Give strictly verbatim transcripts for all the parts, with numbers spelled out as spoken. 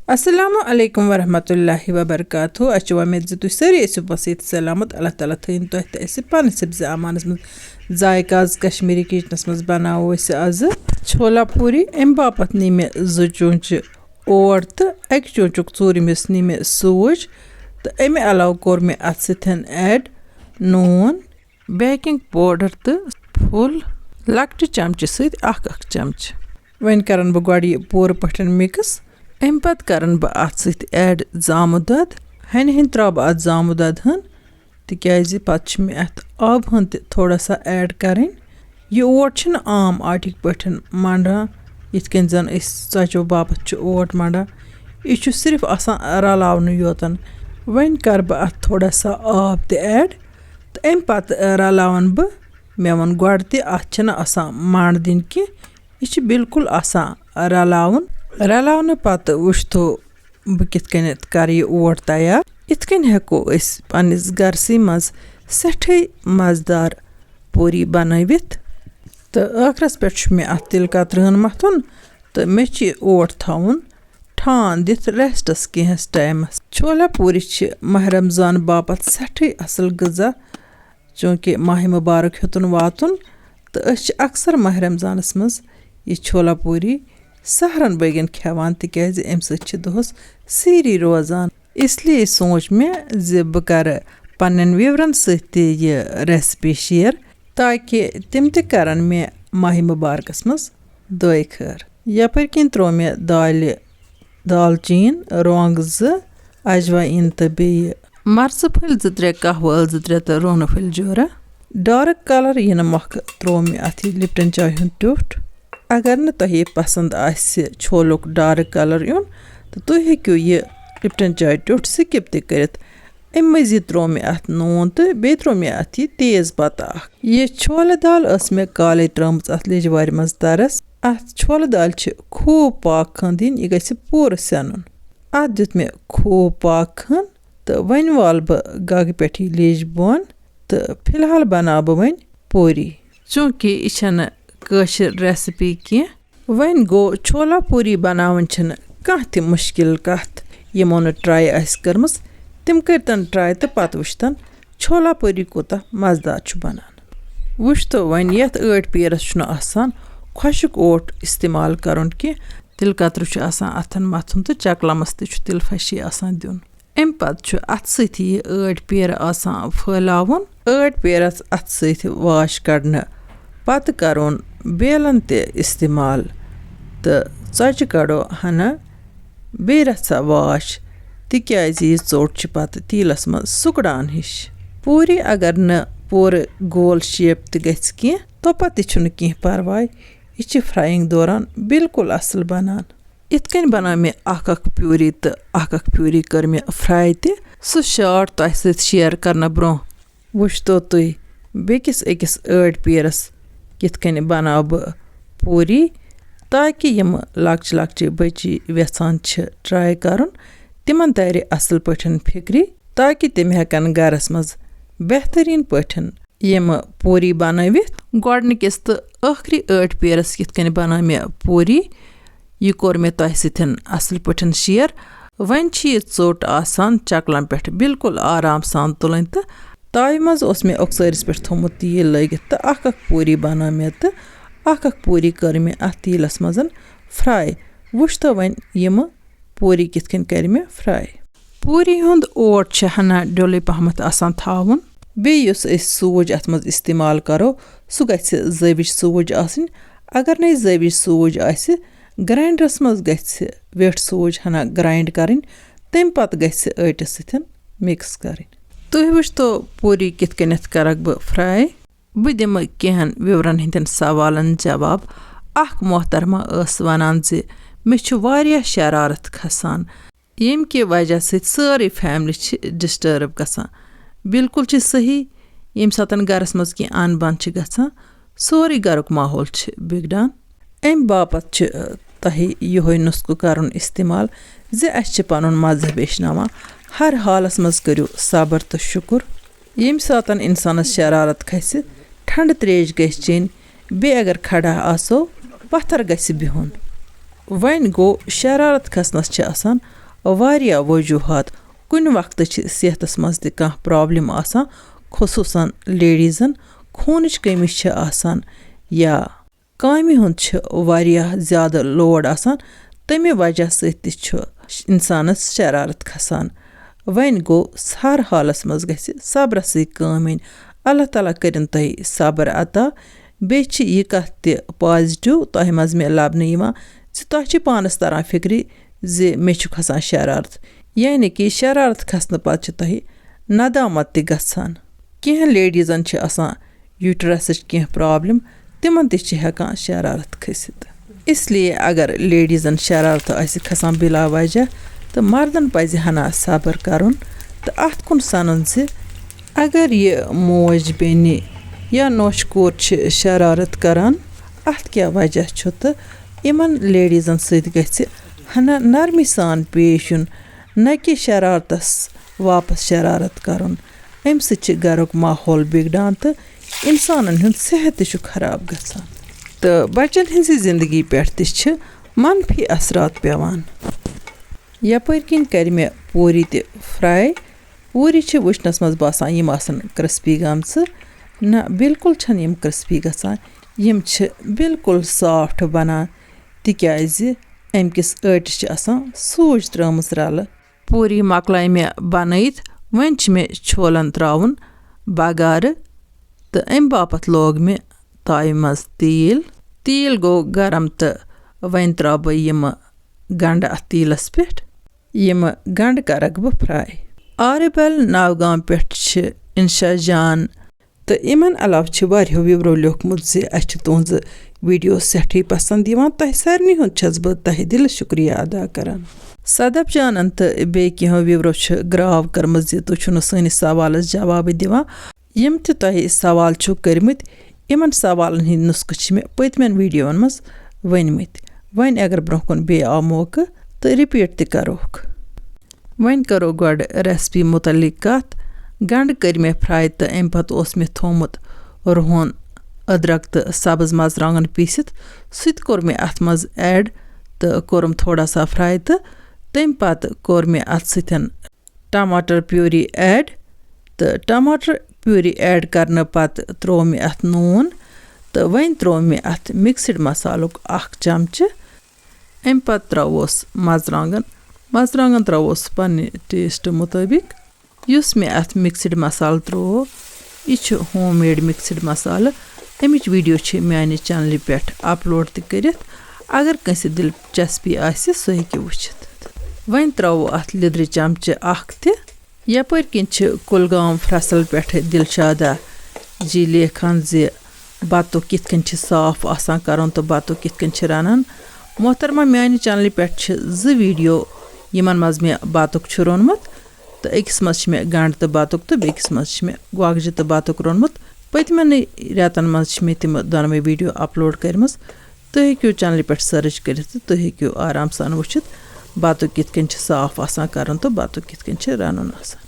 السلام علیکم ورحمۃ اللہ وبرکاتہ۔ اَسہِ چھِ وۄمید زِ تُہۍ سٲری ٲسِو بس ییٚتہِ سلامت۔ اللہ تعالیٰ تھٲیِن تۄہہِ تہٕ اَسہِ پننِس حفظ امانس منٛز۔ ذائقہ آز کشمیری کچنس منٛز بناوو أسۍ آزٕ چھولا پوری۔ اَمہِ باپتھ نی مےٚ زٕ چونچہِ اوٹ تہٕ اَکہِ چونچُک ژوٗرِمِس نی مےٚ سوٗج، تہٕ اَمہِ علاوٕ کوٚر مےٚ اَتھ سۭتۍ ایڈ نوٗن، بیکنگ پاوڈر تہٕ پھُل لۄکٹہِ چمچہِ سۭتۍ اکھ اکھ چمچہٕ۔ وۄنۍ کرن بہٕ گۄڈٕ یہِ پوٗرٕ پٲٹھۍ مِکس۔ اَمہِ پتہٕ کرن بہٕ اَتھ سۭتۍ ایڈ زامُت دۄد۔ ہَنہِ ہَنہِ ترٛاوٕ بہٕ اَتھ زامُت دۄد ہن، تِکیازِ پتہٕ چھِ مےٚ اَتھ آبہٕ ہن تہِ تھوڑا سا ایڈ کرٕنۍ۔ یہِ اوٹ چھِنہٕ عام آٹٕکۍ پٲٹھۍ منڈان، یِتھ کٔنۍ زن أسۍ ژۄچو باپتھ چھِ اوٹ منڈان۔ یہِ چھُ صرف آسان رلاونہٕ یوتن۔ وۄنۍ کرٕ بہٕ اَتھ تھوڑا سا آب تہِ ایڈ، تہٕ اَمہِ پتہٕ رلاون بہٕ۔ مےٚ ووٚن گۄڈٕ تہِ، اَتھ چھِنہٕ آسان منڈ دِنۍ کینٛہہ، یہِ چھِ بالکل آسان رلاوُن۔ رلاونہٕ پتہٕ وٕچھتو بہٕ کِتھ کٔنٮ۪تھ کرٕ یہِ اوٹ تیار۔ یِتھ کٔنۍ ہٮ۪کو أسۍ پننِس گرسٕے منٛز سٮ۪ٹھٕے مزٕدار پوری بنٲوِتھ۔ تہٕ ٲخرس پٮ۪ٹھ چھُ مےٚ اَتھ تِلہٕ کترٕہن مَتھُن، تہٕ مےٚ چھُ یہِ اوٹ تھاوُن ٹھان دِتھ ریسٹس کینٛہس ٹایمس۔ چھولا پوری چھِ ماہ رمضان باپتھ سٮ۪ٹھٕے اصل غذا، چوٗنٛکہِ ماہِ مُبارک ہیوٚتُن واتُن، تہٕ أسۍ چھِ اکثر ماہِ رمضانس منٛز یہِ چھولا پوٗری سحرن بٲگٮ۪ن کھٮ۪وان، تِکیازِ اَمہِ سۭتۍ چھِ دۄہس سیٖری روزان۔ اس لیے سوٗنٛچ مےٚ زِ بہٕ کرٕ پننٮ۪ن ویورن سۭتۍ تہِ یہِ ریسپی شیئر، تاکہِ تِم تہِ کرن مےٚ ماہِ مُبارکس منٛز دعایہِ خٲر۔ یپٲرۍ کِنۍ ترٛوو مےٚ دالہِ دالچیٖن، رۄنٛگ زٕ، اجوایِن تہٕ بیٚیہِ مرژٕ پھٔلۍ زٕ ترٛےٚ، قہوٕ ٲل زٕ ترٛےٚ تہٕ روٗنہٕ پھٔلۍ جورا۔ ڈارک کلر یِنہٕ مۄکھٕ ترٛوو مےٚ اَتھ یہِ لپٹن چاے ہُنٛد ٹیوٚٹھ۔ اگر نہٕ تۄہہِ پسنٛد آسہِ چھولُک ڈارک کلر یُن، تہٕ تُہۍ ہیٚکِو یہِ لپٹن چاے ٹیوٚٹھ سِکپ تہِ کٔرِتھ۔ اَمہِ مٔزیٖد ترٛوو مےٚ اَتھ نوٗن تہٕ بیٚیہِ ترٛوو مےٚ اَتھ یہِ تیز پتہٕ اکھ۔ یہِ چھولہٕ دال ٲس مےٚ کالے ترٲومٕژ اَتھ لیٚجہِ وارِ منٛز ترس۔ اَتھ چھولہٕ دالہِ چھِ خوٗب پاک کھنٛد دِنۍ، یہِ گژھِ پوٗرٕ سٮ۪نُن۔ اَتھ دیُت مےٚ خوٗب پاک کھنٛد تہٕ وۄنۍ والہٕ بہٕ گاگہٕ پٮ۪ٹھ یہِ لیٚج بۄن، تہٕ فی الحال بناوٕ بہٕ وۄنۍ پوری۔ چوٗنٛکہِ یہِ چھَنہٕ کٲشِر ریسپی کینٛہہ، وۄنۍ گوٚو، چھولا پوری بناوٕنۍ چھَنہٕ کانٛہہ تہِ مُشکِل کَتھ۔ یِمو نہٕ ٹراے آسہِ کٔرمٕژ، تِم کٔرۍتن ٹراے تہٕ پتہٕ وٕچھتن چھولا پوری کوٗتاہ مزٕدار چھُ بنان۔ وٕچھتو وۄنۍ، یَتھ ٲٹۍ پیرس چھُنہٕ آسان خۄشُک اوٹ استعمال کرُن کینٛہہ۔ تِلہٕ کترٕ چھُ آسان اَتھن مَتھُن تہٕ چکلمس تہِ چھُ تِلہٕ پھشی آسان دیُن۔ اَمہِ پتہٕ چھُ اَتھ سۭتی یہِ ٲٹۍ پیرٕ آسان پھٲلاوُن۔ ٲٹۍ پیرس اَتھٕ سۭتۍ واش کڑنہٕ پتہٕ کرُن بیلن تہِ استعمال تہٕ ژۄچہِ کڑو ہنا بیٚیہِ رژھا واش، تِکیازِ یہِ ژوٚٹ چھِ پتہٕ تیٖلس منٛز سُکڑان ہِش۔ پوٗری اگر نہٕ پوٗرٕ گول شیپ تہِ گژھِ کینٛہہ، توٚپتہٕ تہِ چھُنہٕ کینٛہہ پرواے، یہِ چھِ فرایِنگ دوران بالکل اصل بنان۔ یِتھ کٔنۍ بنٲو مےٚ اکھ اکھ پیوری تہٕ اکھ اکھ پیوری کٔر مےٚ فراے تہِ۔ سُہ شاٹ تۄہہِ سۭتۍ شیئر کرنہٕ برونٛہہ وٕچھتو تُہۍ بیٚکِس أکِس ٲٹۍ پیرس کِتھ کٔنۍ بناو بہٕ پوری، تاکہِ یِم لۄکچہِ لۄکچہِ بچی یژھان چھِ ٹراے کرُن، تِمن ترِ اصل پٲٹھۍ فکرِ، تاکہِ تِم ہٮ۪کن گرس منٛز بہترین پٲٹھۍ یِم پوری بنٲوِتھ۔ گۄڈٕنِکِس تہٕ ٲخری ٲٹۍ پیرس کِتھ کٔنۍ بنٲو مےٚ پوری، یہِ کوٚر مےٚ تۄہہِ سۭتۍ اصل پٲٹھۍ شیئر۔ وۄنۍ چھِ یہِ ژوٚٹ آسان چکلن پٮ۪ٹھ بالکل آرام سان تُلٕنۍ، تہٕ تاوِ منٛز اوس مےٚ اوٚکسٲرِس پٮ۪ٹھ تھوٚمُت تیٖل لٲگِتھ، تہٕ اکھ اکھ پوری بنٲو مےٚ، تہٕ اکھ اکھ پوری کٔر مےٚ اتھ تیٖلس منٛز فراے۔ وٕچھتو وۄنۍ یِم پوری کِتھ کٔنۍ کرِ مےٚ فراے۔ پوری ہُنٛد اوٹ چھُ ہنا ڈوٚلُے پہمتھ آسان تھاوُن۔ بیٚیہِ یُس أسۍ سوٗج اَتھ منٛز استعمال کرو، سُہ گژھِ زٲوِج سوٗج آسٕنۍ۔ اگر نَے زٲوِج سوٗج آسہِ، گراینڈرَس منٛز گژھِ ویٹھ سوٗج ہنا گرایِنڈ کرٕنۍ، تَمہِ پتہٕ گژھِ ٲٹِس سۭتۍ مِکس کرٕنۍ۔ تُہۍ وٕچھتو پوری کِتھ کٔنٮ۪تھ کرکھ بہٕ فراے۔ بہٕ دِمہٕ کینٛہَن ویورَن ہٕنٛدٮ۪ن سوالَن جواب۔ اکھ محترمہ ٲس وَنان زِ مےٚ چھُ واریاہ شرارت کھسان، ییٚمہِ کہِ وجہ سۭتۍ سٲرٕے فیملی چھِ ڈسٹرب گژھان۔ بالکل چھِ صحیح، ییٚمہِ ساتَن گَرَس منٛز کینٛہہ اَن بَن چھِ گژھان، سورُے گَرُک ماحول چھِ بِگڑان۔ اَمہِ باپتھ چھِ، ٲ، تۄہہِ یِہوٚے نُسخہٕ کَرُن استعمال زِ اَسہِ چھِ پَنُن مذہب ہیٚچھناوان، ہر حالَس منٛز کٔرِو صبر تہٕ شُکُر۔ ییٚمہِ ساتَن اِنسانَس شرارت کھسہِ، ٹھنٛڈٕ ترٛیش گژھِ چیٚنۍ، بیٚیہِ اگر کھڑا آسو، پتھر گژھِ بِہُن۔ وۄنۍ گوٚو، شرارت کھسنس چھِ آسان واریاہ وجوہات۔ کُنہِ وقتہٕ چھِ صحتس منٛز تہِ کانٛہہ پرابلم آسان، خصوٗصن لیڈیزن خوٗنٕچ کٔمی چھِ آسان یا کامہِ ہُنٛد چھُ واریاہ زیادٕ لوڈ آسان، تَمہِ وجہ سۭتۍ تہِ چھُ اِنسانَس شرارت کھسان۔ وۄنۍ گوٚو، ہر حالس منٛز گژھِ صبرس سۭتۍ کٲم ہیٚنۍ۔ اللہ تعالیٰ کٔرِن تۄہہِ صبر عطا۔ بیٚیہِ چھِ یہِ کَتھ تہِ پازیٹیو تۄہہِ منٛز مےٚ لبنہٕ یِوان زِ تۄہہِ چھِ پانَس تران فِکرِ زِ مےٚ چھُ کھسان شرارت، یعنی کہِ شرارت کھسنہٕ پتہٕ چھِ تۄہہِ ندامت تہِ گژھان۔ کینٛہہ لیڈیٖزن چھِ آسان یوٗٹرسٕچ کینٛہہ پرابلم، تِمن تہِ چھِ ہٮ۪کان شرارت کھٔسِتھ۔ اس لیے اگر لیڈیٖزن شرارت آسہِ کھسان بلا وجہ، تہٕ مردن پزِ ہنا صبر کرُن تہٕ اتھ کُن سنُن زِ اگر یہِ موج بیٚنہِ یا نوش کور چھِ شرارت کران، اتھ کیٛاہ وجہ چھُ، تہٕ یِمن لیڈیٖزن سۭتۍ گژھِ ہنا نرمی سان پیش یُن، نہ کہِ شرارتس واپس شرارت کرُن۔ امہِ سۭتۍ چھِ گرُک ماحول بگڑان تہٕ انسانن ہُنٛد صحت تہِ چھُ خراب گژھان۔ تہٕ بچن ہٕنٛزِ زندگی پٮ۪ٹھ تہِ چھِ منفی اثرات پٮ۪وان۔ یپٲرۍ کِنۍ کرِ مےٚ پوٗری تہِ فراے۔ پوٗری چھِ وٕچھنس منٛز باسان یِم آسن کرسپی گٔمژٕ۔ نہ، بالکل چھنہٕ یِم کرسپی گژھان، یِم چھِ بالکل سافٹ بنان، تِکیازِ امہِ کِس ٲٹِس چھِ آسان سوٗج ترٲومٕژ رلہٕ۔ پوٗری مۄکلایہِ مےٚ بنٲیِتھ، وۄنۍ چھِ مےٚ چھولن ترٛاوُن بغارٕ، تہٕ امہِ باپتھ لوگ مےٚ تایہِ منٛز تیٖل۔ تیٖل گوٚو گرم تہٕ وۄنۍ ترٛاوٕ بہٕ یِمہٕ گنڈٕ اتھ تیٖلس پٮ۪ٹھ۔ یِمہٕ گنڈٕ کرکھ بہٕ فراے۔ آربل ناوگام پٮ۪ٹھ چھِ انشا جان تہٕ یِمن علاوٕ چھِ واریاہو viewerو لیوٗکھمُت زِ اَسہِ چھِ تُہنٛزٕ video سٮ۪ٹھٕے پسند یِوان۔ تۄہہِ سارنٕے ہُنٛد چھَس بہٕ تہہِ دِلہٕ شُکریہ ادا کران۔ صدف جانن تہٕ بیٚیہِ کینٛہو viewerو چھِ گراو کٔرمٕژ زِ تُہۍ چھِو نہٕ سٲنِس سوالس جوابٕے دِوان۔ یِم تہِ تۄہہِ سوال چھِو کٔرمٕتۍ، یِمن سوالن ہٕنٛدۍ نُسخہٕ چھِ مےٚ پٔتمٮ۪ن videoون منٛز ؤنمٕتۍ۔ وۄنۍ اگر برٛونٛہہ کُن بیٚیہِ آو موقعہٕ تہٕ repeat تہِ کروکھ۔ وۄنۍ کرو گۄڈٕ recipe مُتعلق کتھ۔ گنڈٕ کٔرۍ مےٚ fry تہٕ امہِ پتہٕ اوس مےٚ تھوومُت رُہن، أدرکھ تہٕ سبٕز مرژٕوانٛگن پیٖسِتھ۔ سُہ تہِ کوٚر مےٚ اتھ منٛز add تہٕ کوٚرُم تھوڑا سا fry تہٕ تمہِ پتہٕ کوٚر مےٚ اتھ سۭتۍ ٹماٹر puree add تہٕ ٹماٹر puree add کرنہٕ پتہٕ ترٛوو مےٚ اتھ نوٗن تہٕ وۄنۍ ترٛوو مےٚ اتھ mixed مسالُک اکھ چمچہٕ۔ امہِ پتہٕ ترٛاووس مرژٕوانٛگن۔ مرژٕوانٛگن ترٛاووس پننہِ taste مُطٲبق۔ یُس مےٚ اتھ mixed مسالہٕ ترٛوو، یہِ چھُ home made mixed مسالہٕ۔ امِچ video چھِ میانہِ channelہِ پٮ۪ٹھ upload تہِ کٔرِتھ۔ اگر کٲنٛسہِ دلچسپی آسہِ، سُہ ہیٚکہِ وٕچھِتھ۔ وۄنۍ ترٛاوو اتھ لیٚدرِ چمچہٕ اکھ تہِ۔ یپٲرۍ کِنۍ چھِ کُلگام فرٛسل پٮ۪ٹھٕ دلشادہ جی لیکھان زِ بتُک کِتھ کٔنۍ چھِ صاف آسان کرُن تہٕ بتُک کِتھ کٔنۍ چھِ رنان۔ محترمہ، میانہِ channelہِ پٮ۪ٹھ چھِ زٕ video، یِمن منٛز مےٚ بتُک چھُ روٚنمُت۔ تہٕ أکِس منٛز چھِ مےٚ گنڈٕ تہٕ بتُک تہٕ بیٚکِس منٛز چھِ مےٚ گۄگجہِ تہٕ بتُک روٚنمُت۔ پٔتمٮ۪نٕے رٮ۪تن منٛز چھِ مےٚ تِم دۄنوَے video upload کٔرمٕژ۔ تُہۍ ہیٚکِو channelہِ پٮ۪ٹھ search کٔرِتھ تہٕ تُہۍ ہیٚکِو آرام سان وٕچھِتھ بتُک کِتھ کٔنۍ چھِ صاف آسان کرُن تہٕ بتُک کِتھ کٔنۍ چھِ رنُن آسان۔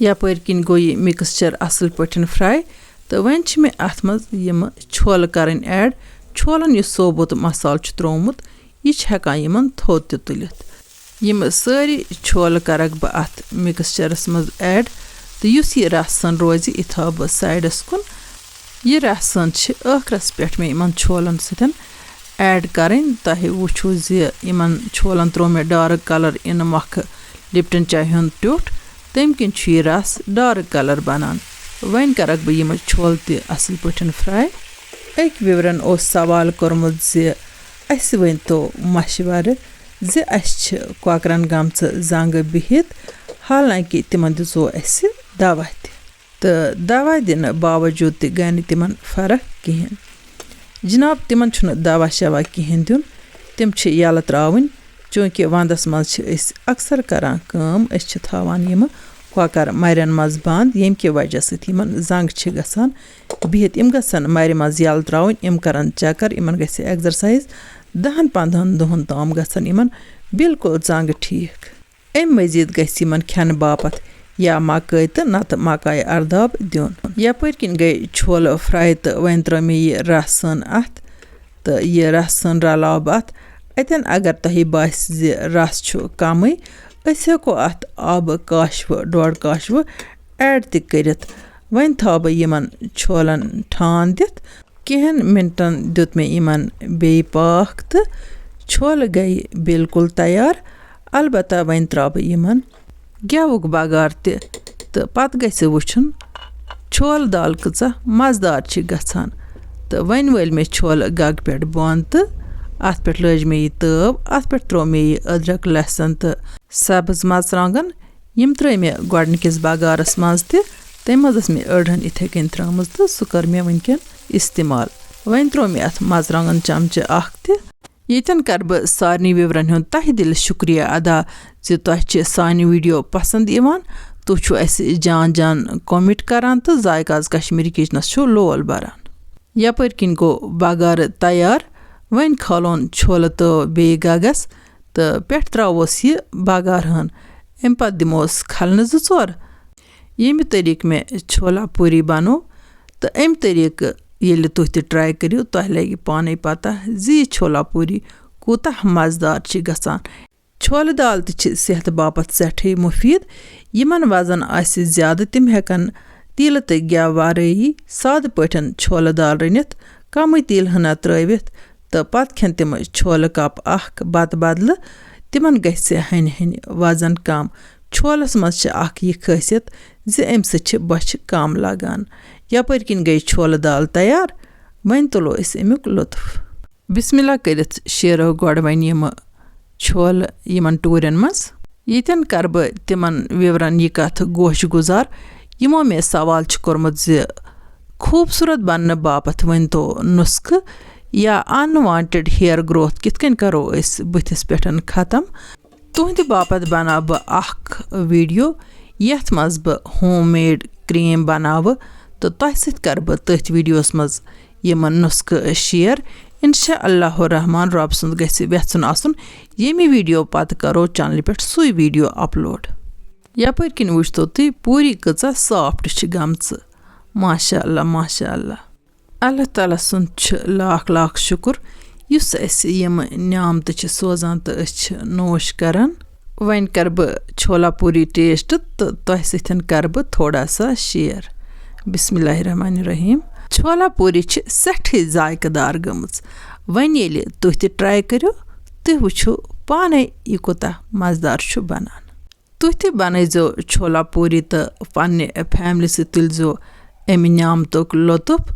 یپٲرۍ کِنۍ گوٚو یہِ mixture اصل پٲٹھۍ fry تہٕ وۄنۍ چھِ مےٚ اتھ منٛز یِم چھولہٕ کرٕنۍ add۔ چھولن یُس ثوبوٗت مسالہٕ چھُ ترٛوومُت، یہِ چھِ ہٮ۪کان یِمن تھوٚد تہِ تُلِتھ۔ یِم سٲری چھولہٕ کرکھ بہٕ اتھ mixtureس منٛز add تہٕ یُس یہِ رس سان روزِ، یہِ تھاوٕ بہٕ sideس کُن۔ یہِ رس سان چھِ ٲخرس پٮ۪ٹھ مےٚ یِمن چھولن سۭتۍ add کرٕنۍ۔ تۄہہِ وٕچھِو زِ یِمن چھولن ترٛوو مےٚ dark colour اِنہٕ مۄکھٕ Lipton چایہِ ہُنٛد ٹیوٚٹھ، تَمہِ کِنۍ چھُ یہِ رس dark colour بنان۔ وۄنۍ کرکھ بہٕ یِم چھولہٕ تہِ اصل پٲٹھۍ fry۔ أکۍ viewerن اوس سوال کوٚرمُت زِ اسہِ ؤنۍ تو مشورٕ زِ اسہِ چھِ کۄکرن گٔمژٕ زنٛگہٕ بِہِتھ، حالانکہِ تِمن دِژو اسہِ دوا تہِ۔ تہٕ دوا دِنہٕ باوجوٗد تہِ گٔے نہٕ تِمن فرق کِہیٖنۍ۔ جناب، تِمن چھُنہٕ دوا شوا کِہیٖنۍ دیُن، تِم چھِ یَلہٕ ترٛاوٕنۍ، چوٗنٛکہِ ونٛدس منٛز چھِ أسۍ اکثر کران کٲم، أسۍ چھِ تھاوان یِمہٕ کۄکر مَرٮ۪ن منٛز بنٛد، ییٚمہِ کہِ وجہ سۭتۍ یِمن زنٛگ چھِ گژھان بِہِتھ۔ یِم گژھن مَرِ منٛز یَلہٕ ترٛاوٕنۍ، یِم کرن چکر، یِمن گژھِ exercise۔ دَہن پنٛدہن دۄہن تام گژھن یِمن بالکل زنٛگ ٹھیٖک۔ اَمہِ مٔزیٖد گژھِ یِمن کھٮ۪نہٕ باپتھ یا مکٲے تہٕ نتہٕ مکایہِ ارداب دیُن۔ یپٲرۍ کِنۍ گٔے چھولہٕ fry تہٕ وۄنۍ ترٲو مےٚ یہِ رس سان اتھ تہٕ یہِ رس سان رلاو بہٕ اتھ۔ اَتٮ۪ن اگر تۄہہِ باسہِ زِ رَس چھُ کَمٕے، أسۍ ہٮ۪کو اَتھ آبہٕ کاشوٕ، ڈۄڈ کاشوٕ ایڈ تہِ کٔرِتھ۔ وۄنۍ تھاوٕ بہٕ یِمَن چھولَن ٹھان دِتھ۔ کینٛہَن مِنٹَن دیُت مےٚ یِمَن بیٚیہِ پاکھ تہٕ چھولہٕ گٔیہِ بالکل تیار۔ البتہ وۄنۍ ترٛاوٕ بہٕ یِمَن گٮ۪وُک بَغار تہِ، تہٕ پَتہٕ گژھِ وٕچھُن چھولہٕ دال کۭژاہ مَزٕدار چھِ گژھان۔ تہٕ وۄنۍ وٲلۍ مےٚ چھولہٕ گَگہٕ پٮ۪ٹھ بۄن تہٕ اَتھ پٮ۪ٹھ لٲج مےٚ یہِ تٲو، اَتھ پٮ۪ٹھ ترٛوو مےٚ یہِ أدرَک، لہسن تہٕ سبٕز مَرژٕوانٛگَن۔ یِم ترٛٲے مےٚ گۄڈٕنِکِس بَغارَس منٛز تہِ، تَمہِ منٛز ٲس مےٚ أڑہَن یِتھَے کٔنۍ ترٛٲومٕژ تہٕ سُہ کٔر مےٚ وٕنۍکٮ۪ن استعمال۔ وۄنۍ ترٛوو مےٚ اَتھ مَرژٕوانٛگَن چمچہٕ اَکھ تہِ۔ ییٚتٮ۪ن کَرٕ بہٕ سارنٕے viewerن ہُنٛد تہہِ دِلہِ شُکریہ ادا زِ تۄہہِ چھِ سانہِ video پسنٛد یِوان۔ تُہۍ چھِو اَسہِ جان جان comment کران تہٕ ذایقہٕ آز کشمیٖری kitchenس چھُ لول بران۔ یپٲرۍ کِنۍ گوٚو بغارٕ تیار۔ وۄنۍ کھالون چھولہٕ تہٕ بیٚیہِ گگس تہٕ پٮ۪ٹھٕ ترٛاووس یہِ بغار ہن۔ اَمہِ پتہٕ دِموس کھلنہٕ زٕ ژور۔ ییٚمہِ طریٖقہٕ مےٚ چھولا پوٗری بنوو تہٕ اَمہِ طریٖقہٕ ییٚلہِ تُہۍ تہِ try کٔرِو، تۄہہِ لگہِ پانَے پتہ زِ یہِ چھولا پوٗری کوٗتاہ مَزٕدار چھِ گژھان۔ چھولہٕ دال تہِ چھِ صحتہٕ باپتھ سٮ۪ٹھٕے مُفیٖد۔ یِمَن وزن آسہِ زیادٕ، تِم ہٮ۪کَن تیٖلہٕ تہٕ گٮ۪و ورٲیی سادٕ پٲٹھۍ چھولہٕ دال رٔنِتھ، کمٕے تیٖل ہنا ترٲوِتھ تہٕ پتہٕ کھٮ۪ن تِم چھولہٕ کپ اکھ بتہٕ بدلہٕ۔ تِمن گژھِ ہنہِ ہنہِ وزن کم۔ چھولس منٛز چھِ اکھ یہِ خٲصیت زِ اَمہِ سۭتۍ چھِ بۄچھِ کم لگان۔ یپٲرۍ کِنۍ گٔے چھولہٕ دال تیار۔ وۄنۍ تُلو أسۍ اَمیُک لطف۔ بسم اللہ کٔرِتھ شیرو گۄڈٕ وۄنۍ یِمہٕ چھولہٕ یِمن ٹوٗرٮ۪ن منٛز۔ ییٚتٮ۪ن کرٕ بہٕ تِمن viewerن یہِ کتھ گوش گُزار، یِمو مےٚ سوال چھُ کوٚرمُت زِ خوٗبصوٗرت بننہٕ باپتھ ؤنۍ تو نُسخہٕ یا unwanted hair growth کِتھ کٔنۍ کرو أسۍ بٕتھِس پٮ۪ٹھ ختم۔ تُہنٛدِ باپتھ بناو بہٕ اکھ video، یتھ منٛز بہٕ home made cream بناوٕ تہٕ تۄہہِ سۭتۍ کرٕ بہٕ تٔتھۍ videoس منٛز یِمن نُسخہٕ share۔ انشاء اللہ الرحمن، رۄب سُنٛد گژھِ وٮ۪ژھُن آسُن، ییٚمہِ video پتہٕ کرو channelہِ پٮ۪ٹھ سُے video upload۔ یپٲرۍ کِنۍ وٕچھتو تُہۍ پوٗری کۭژاہ soft چھِ گٔمژٕ۔ ماشاء اللہ، ماشاء اللہ۔ اللہ تعالیٰ سُنٛد چھُ لاکھ لاکھ شُکُر، یُس اَسہِ یِم نعمتہٕ چھِ سوزان تہٕ أسۍ چھِ نوش کران۔ وۄنۍ کرٕ بہٕ چھولا پوٗری taste تہٕ تۄہہِ سۭتۍ کرٕ بہٕ تھوڑا سا share۔ بسم اللہ الرحمن الرحیم۔ چھولا پوٗری چھِ سٮ۪ٹھٕے ذائقہٕ دار گٔمٕژ۔ وۄنۍ ییٚلہِ تُہۍ تہِ try کٔرِو، تُہۍ وٕچھِو پانے یہِ کوٗتاہ مزٕدار چھُ بنان۔ تُہۍ تہِ بنٲیزیو چھولا پوٗری تہٕ پننہِ family سۭتۍ تُلزیو اَمہِ نعمتُک لطف۔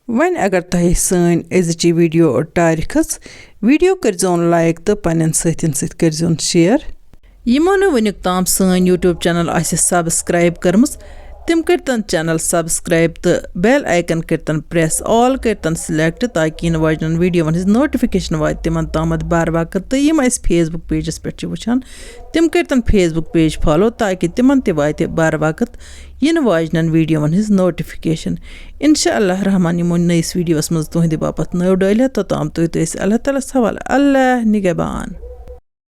وۄنۍ اگر تۄہہِ سٲنۍ أزِچ یہِ video ٹارِ کھٔژ، video کٔرزیون like تہٕ پننٮ۪ن سۭتٮ۪ن سۭتۍ کٔرزیون share۔ یِمو نہٕ وٕنیُک تام سٲنۍ YouTube channel آسہِ subscribe کٔرمٕژ، تِم کٔرتن channel subscribe تہٕ bell icon کٔرتن press، all کٔرتن select، تاکہِ یِنہٕ واجنٮ۪ن videoون ہٕنٛز notification واتہِ تِمن تامتھ بر وقت۔ تہٕ یِم اَسہِ Facebook pageس پٮ۪ٹھ چھِ وٕچھان، تِم کٔرتن Facebook page follow، تاکہِ تِمن تہِ واتہِ بر وقت یِنہٕ واجنٮ۪ن videoون ہٕنٛز notification۔ انشاء اللہ الرحمن یِمو نٔیِس videoس منٛز تُہنٛدِ باپتھ نٔو ڈٲلۍ ہٮ۪تھ، توٚتام تُہۍ تہٕ أسۍ اللہ تعالیٰ ہس حوالہٕ۔ اللہ نگہبان۔